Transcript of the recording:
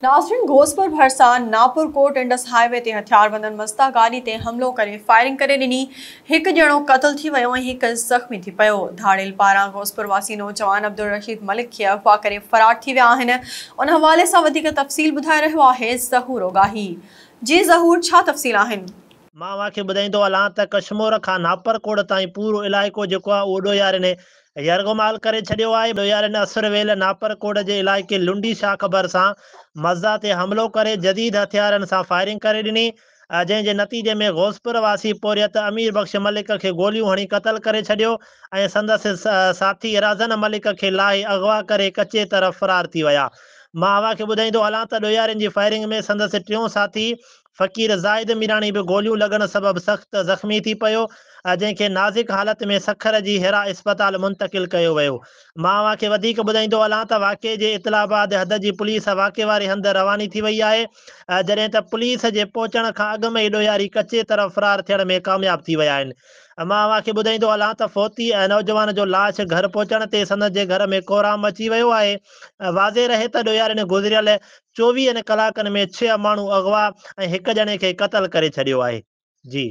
ناظرين غوثپور ڀرسان ناپور ڪوٽ Indus high V تي هٿياربندن مزدا گاڏي تي حملو ڪري فائرنگ ڪري ڏني، هڪ ڄڻو قتل ٿي ويو ۽ هڪ زخمي ٿي پيو. ڌاڙيل پاران غوثپور واسي نوجوان عبدالرشيد ملڪ کي اغوا ڪري فرار ٿي ويا آهن. ان حوالي سان وڌيڪ تفصيل ٻڌائي رهيو آهي ظهور اوڳاهي. جي ظهور ڇا تفصيل آهن؟ مان اوهان کي ٻڌائيندو هلان ته ڪشمور کان ناپرڪوٽ تائين پورو علائقو جيڪو آهي اهو ڏوهيارين يرغمال ڪري ڇڏيو آهي. ڏوهيارين اسر ويل ناپرڪوٽ جي علائقي لنڊي شاخ ڀرسان مزدا تي حملو ڪري جديد هٿيارن سان فائرنگ ڪري ڏني، جنهن جي نتيجي ۾ غوثپور واسي پورهيت امير بخش ملڪ کي گوليون هڻي قتل ڪري ڇڏيو ۽ سندس ساٿي رازن ملڪ کي لاهي اغوا ڪري ڪچي طرف فرار ٿي ويا. مان اوهان کي ٻڌائيندو هلان ته ڏوهيارين جي فائرنگ ۾ سندس ٽيون ساٿي فقير زاهد ميراڻي به گوليون لڳڻ سبب سخت زخمي ٿي پيو، جنهن کي نازڪ حالت ۾ سکر جي حرا اسپتال منتقل ڪيو ويو. مان اوهان کي وڌيڪ ٻڌائيندو هلان ته واقعي جي اطلاع بعد حد جي پوليس واقعي واري هنڌ رواني ٿي وئي آهي، جڏهن ته پوليس جي پهچڻ کان اڳ ۾ ئي ڏوهياري ڪچي طرف فرار ٿيڻ ۾ ڪامياب ٿي ويا آهن. مان اوهان کي ٻڌائيندو هلان ته فوتي نوجوان جو لاش گهر پهچڻ تي سندس جي گهر ۾ ڪهرام مچي ويو آهي. واضح رهي ته ڏوهيارين گذريل چوويهن ڪلاڪن ۾ ڇهه ماڻهو اغوا ۽ هڪ ڄڻي کي قتل ڪري ڇڏيو آهي. جي.